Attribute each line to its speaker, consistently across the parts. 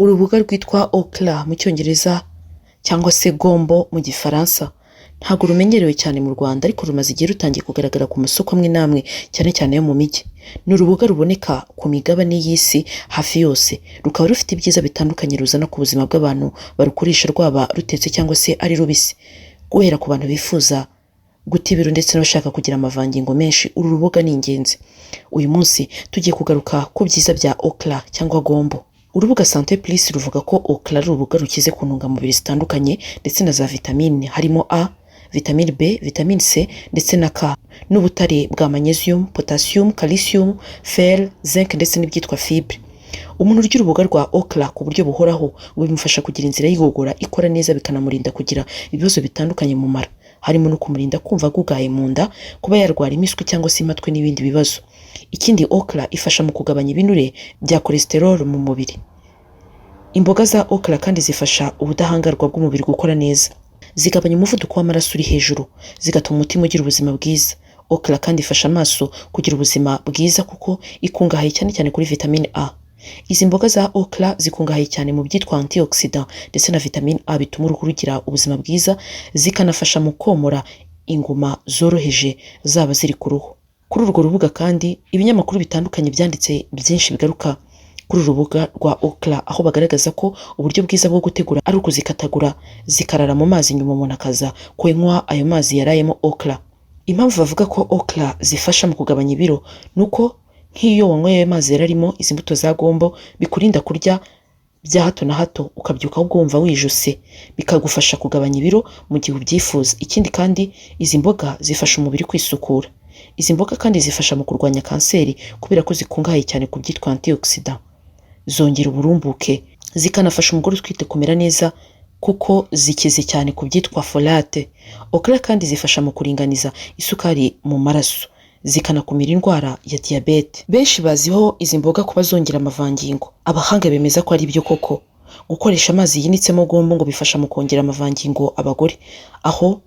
Speaker 1: Uruboga rwitwa okra mu Cyongereza cyangwa se gombo mu Gifaransa ntabwo rumenyerewe cyane mu Rwanda, ariko rumaze igihe rutangiye kugaragara ku masoko amwe n'amwe, cyane cyane yo mu mijyi. Ni uruboga ruboneka ku migabane y'isi hafi yose, rukaba rufite ibyiza bitandukanye ruzana ku buzima bw'abantu barukoresha, rwaba rutetse cyangwa se ari rubisi. Guhera ku bantu bifuza guta ibiro ndetse n'abashaka kugira amavangingo menshi, uru ruboga ni ingenzi. Uyu munsi tugiye kugaruka ku byiza bya okra cyangwa gombo. Urubuga Sante Plus ruvuga ko okra ari uruboga rukize ku ntungamubiri zitandukanye ndetse na za vitamine, harimo A, vitamine B, vitamine C ndetse na K, n'ubutare bwa magnesium, potassium, calcium, fer, zinc ndetse n'ibyitwa fibre. Umuntu urya uruboga rwa okra ku buryo buhoraho ngo bimufasha kugira inzira y'igogora ikora neza, bikanamurinda kugira ibibazo bitandukanye mu mara, harimo no kumurinda kumva agugaye mu nda, kuba yarwara impiswi cyangwa se impatwe n'ibindi bibazo. Ikindi, okra ifasha mu kugabanya ibinure bya cholesterol mu mubiri. Imboga za okra kandi zifasha ubudahangarwa bw'umubiri gukora neza, zigabanya umuvuduko w'amaraso uri hejuru, zigatuma umutima ugira ubuzima bwiza. Okra kandi ifasha amaso kugira ubuzima bwiza kuko ikungahaye cyane cyane kuri vitamine A. Izi mboga za okra zikungahaye cyane mu byitwa antioxidant ndetse na vitamine A, bituma uruhu rugira ubuzima bwiza, zikanafasha mu komora inguma zoroheje zaba ziri ku ruhu. Kuri urwo rubuga kandi, ibinyamakuru bitandukanye byanditse byinshi bigaruka kuri uru rubuga rwa okra, aho bagaragaza ko uburyo bwiza bwo gutegura ari ukuzikatagura zikarara mu mazi, nyuma umuntu akaza kunywa ayo mazi yarayemo okra. Impamvu bavuga ko okra zifasha mu kugabanya ibiro ni uko nk'iyo wanyweye ayo mazi yararimo izi mbuto za gombo, bikurinda kurya bya hato na hato ukabyuka ahubwo wumva wijuse, bikagufasha kugabanya ibiro mu gihe ubyifuza. Ikindi kandi, izi mboga zifasha umubiri kwisukura. Izi mboga kandi zifasha mu kurwanya kanseri kubera ko zikungahaye cyane ku byitwa antioxidant, zongera uburumbuke, zikanafasha umugore utwite kumera neza kuko zikize cyane ku byitwa folate. Okra kandi zifasha mu kuringaniza isukari mu maraso, zikanakumira indwara ya diyabete. Benshi baziho izi mboga kuba zongera amavangingo. Abahanga bemeza ko ari byo koko. Gukoresha amazi yinitsemo gombo ngo bifasha mu kongera amavangingo abagore, aho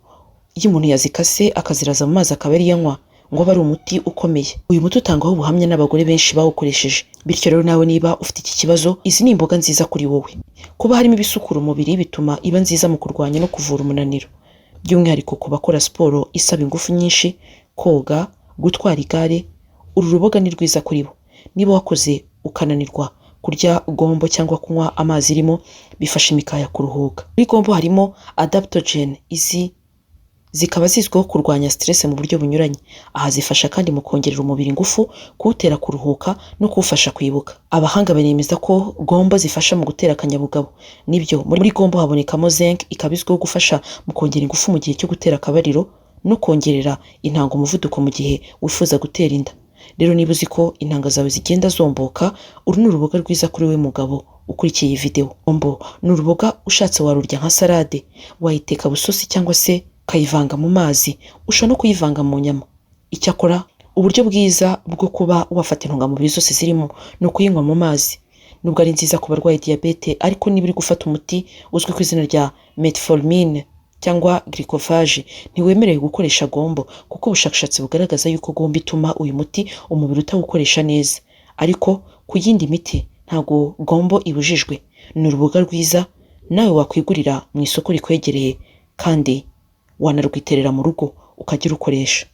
Speaker 1: iyo umuntu yazikase akaziraza mu mazi akaba ariyo anywa, ngo aba ari umuti ukomeye. Uyu muti utangwaho ubuhamya n'abagore benshi bawukoresheje. Bityo rero nawe niba ufite iki kibazo, izi ni imboga nziza kuri wowe. Kuba harimo ibisukura umubiri bituma iba nziza mu kurwanya no kuvura umunaniro, by'umwihariko ku bakora siporo isaba ingufu nyinshi, koga, gutwara igare, uru ruboga ni rwiza kuri bo. Niba wakoze ukananirwa, kurya gombo cyangwa kunywa amazi irimo bifasha imikaya kuruhuka. Muri gombo harimo adaptogen, izi zikaba zizwiho kurwanya stress mu buryo bunyuranye. Aha zifasha kandi mu kongerera umubiri ingufu, kuwutera kuruhuka no kuwufasha kwibuka. Abahanga banemeza ko gombo zifasha mu gutera akanyabugabo. Nibyo, muri gombo habonekamo zinc, ikaba izwiho gufasha mu kongera ingufu mu gihe cyo gutera akabariro no kongerera intanga umuvuduko mu gihe wifuza gutera inda. Rero niba uzi ko intanga zawe zigenda zomboka, uru ni uruboga rwiza kuri we mugabo ukurikiye iyi video. Gombo ni uruboga ushatse warurya nka salade, wayiteka busosi cyangwa se ukayivanga mu mazi, ushobora no kuyivanga mu nyama. Icyakora uburyo bwiza bwo kuba wafata intungamubiri zose zirimo ni ukuyinywa mu mazi. Nubwo ari nziza ku barwaye diyabete, ariko niba uri gufata umuti uzwi ku izina rya metformin cyangwa Glucophage, ntiwemerewe gukoresha gombo, kuko ubushakashatsi bugaragaza yuko gombo ituma uyu muti umubiri utawukoresha neza. Ariko ku yindi miti ntabwo gombo ibujijwe. Ni uruboga rwiza nawe wakwigurira mu isoko rikwegereye, kandi wanarwiterera mu rugo ukajya urukoresha.